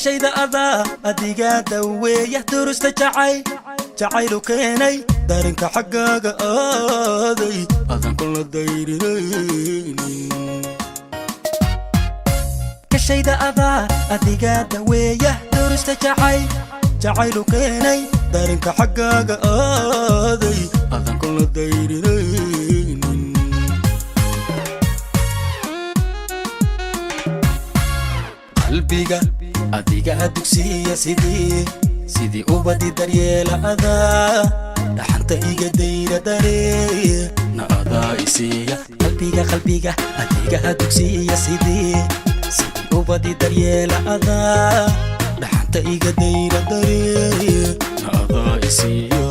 Kashayda adaa adigaa daweeya, durusta jacay jacaylu keenay, darinka xaggaaga aaday adan kula dayrinaynin. Kashayda adaa adigaa daweeya, durusta jacay jacaylu keenay, darinka xaggaaga aaday adan kula dayrinaynin. Qalbiga adigaa dugsiya, sidii ubadi daryeela adaa, dhaxanta iga dayra daree na adaa isiiya. Qalbiga adigaa dugsiya, sidii ubadi daryeela adaa, dhaxanta iga dayra daree na adaa isiiya.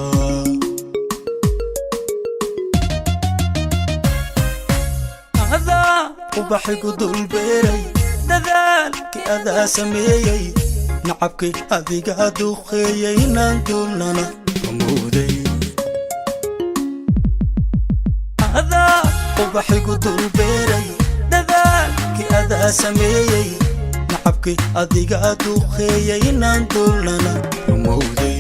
Adaa ubaxigu dulbeeray, dadaalkii adaa sameeyey, nacabkii adigaa duqeeyey inaan duulnana amooday. Adaa ubaxigu dulbeeray, dadaalkii adaa sameeyey, nacabkii adigaa duqeeyey inaan duulnana rumowday.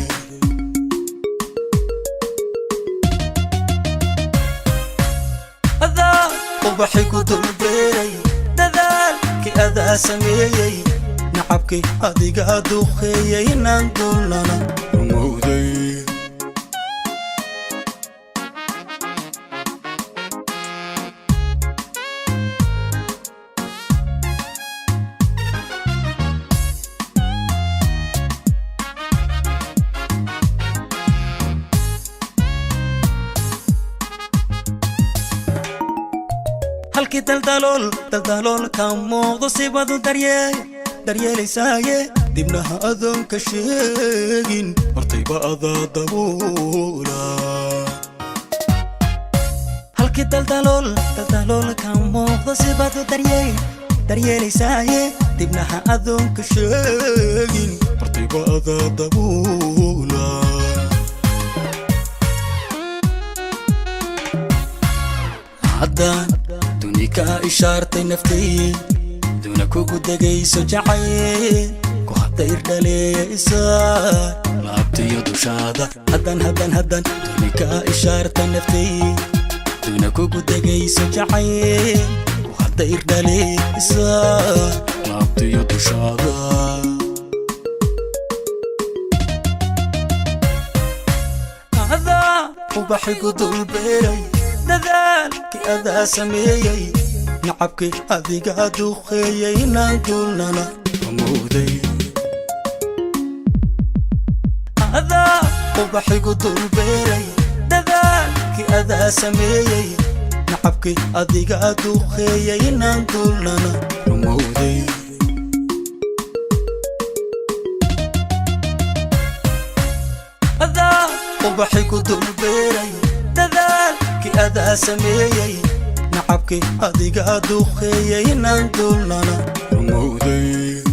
Adaa ubaxigu dulbeeray, dadaalkii adaa sameeyey, nacabkii adigaa duqeeyey inaan duulnana rumowday. Halkii daldalool daldalool ka muuqdo sibadu daryeelaysaaye, dibnaha adoon ka sheegin hortayba adaa dabuula. Halkii daldalool daldalool ka muuqdo sibadu daryeelaysaaye, dibnaha adoon ka sheegin hortayba adaa dabuula. Haddaan duni kaa ishaartay naftay duna kugu degayso jacayl ku hadayr dhaleeyaysa laabtiyo dushaada. Haddaan duni kaa ishaartay naftay duna kugu degayso jacayl ku hadayr dhaleeyaysa laabtiyo dushaada. Adaa ubaxigu dulbeeray, dadaalkii adaa sameeyey, nacabkii adigaa duqeeyey inaan duulnana amooday. Adaa ubaxigu dulbeeray, dadaalkii adaa sameeyey, nacabkii adigaa duqeeyey inaan duulnana rumowday. Adaa ubaxigu dulbeeray, dadaalkii adaa sameeyey, nacabkii adigaa duqeeyey inaan duulnana rumowday.